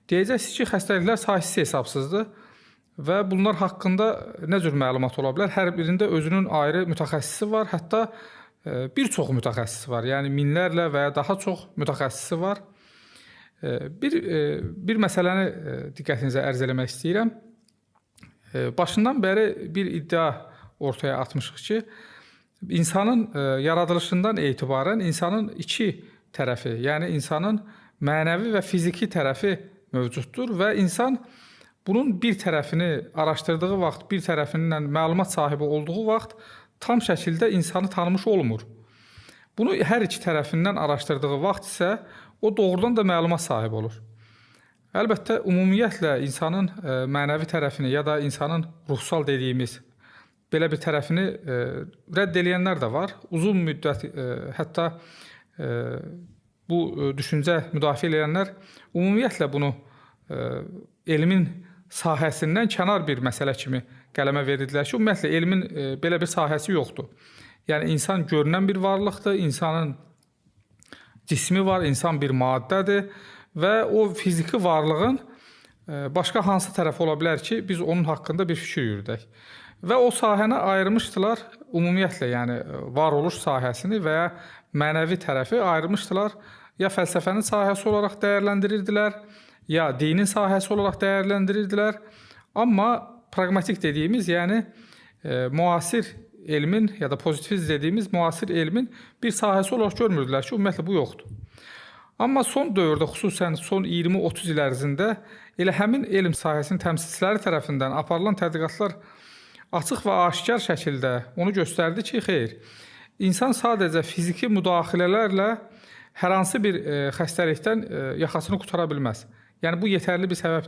Deyəcəksiniz ki, xəstəliklər saysız hesabsızdır və bunlar haqqında nə cür məlumat ola bilər? Hər birində özünün ayrı mütəxəssisi var, hətta bir çox mütəxəssisi var. Yəni minlərlə və ya daha çox mütəxəssisi var. Bir məsələni diqqətinizə ərz eləmək istəyirəm. Başından bəri bir iddia ortaya atmışıq ki, insanın yaradılışından etibarən insanın iki tərəfi, yəni insanın mənəvi və fiziki tərəfi mövcuddur və insan bunun bir tərəfini araşdırdığı vaxt, bir tərəfindən məlumat sahibi olduğu vaxt tam şəkildə insanı tanımış olmur. Bunu hər iki tərəfindən araşdırdığı vaxt isə o doğrudan da məlumat sahibi olur. Əlbəttə, ümumiyyətlə insanın mənəvi tərəfini ya da insanın ruhsal dediyimiz belə bir tərəfini rədd eləyənlər də var. Uzun müddət hətta bu düşüncə müdafiə edənlər ümumiyyətlə bunu elmin sahəsindən kənar bir məsələ kimi qələmə verirdilər ki, ümumiyyətlə elmin belə bir sahəsi yoxdur. Yəni insan görünən bir varlıqdır, insanın cismi var, insan bir maddədir və o fiziki varlığın başqa hansı tərəfi ola bilər ki, biz onun haqqında bir fikir yürüdək. Və o sahəni ayırmışdılar ümumiyyətlə, yəni varoluş sahəsini və ya mənəvi tərəfi ayırmışdılar. Ya fəlsəfənin sahəsi olaraq dəyərləndirirdilər, ya dinin sahəsi olaraq dəyərləndirirdilər. Amma praqmatik dediyimiz, yəni müasir elmin ya da pozitivizm dediyimiz müasir elmin bir sahəsi olaraq görmürdülər ki, ümumiyyətlə bu yoxdur. Amma son dövrdə, xüsusən son 20-30 il ərzində elə həmin elm sahəsinin təmsilçiləri tərəfindən aparılan tədqiqatlar açıq və aşkar şəkildə onu göstərdi ki, xeyr, insan sadəcə fiziki müdaxilələrlə hər hansı bir xəstəlikdən yaxasını qurtara bilməz. Yəni bu yetərli bir səbəb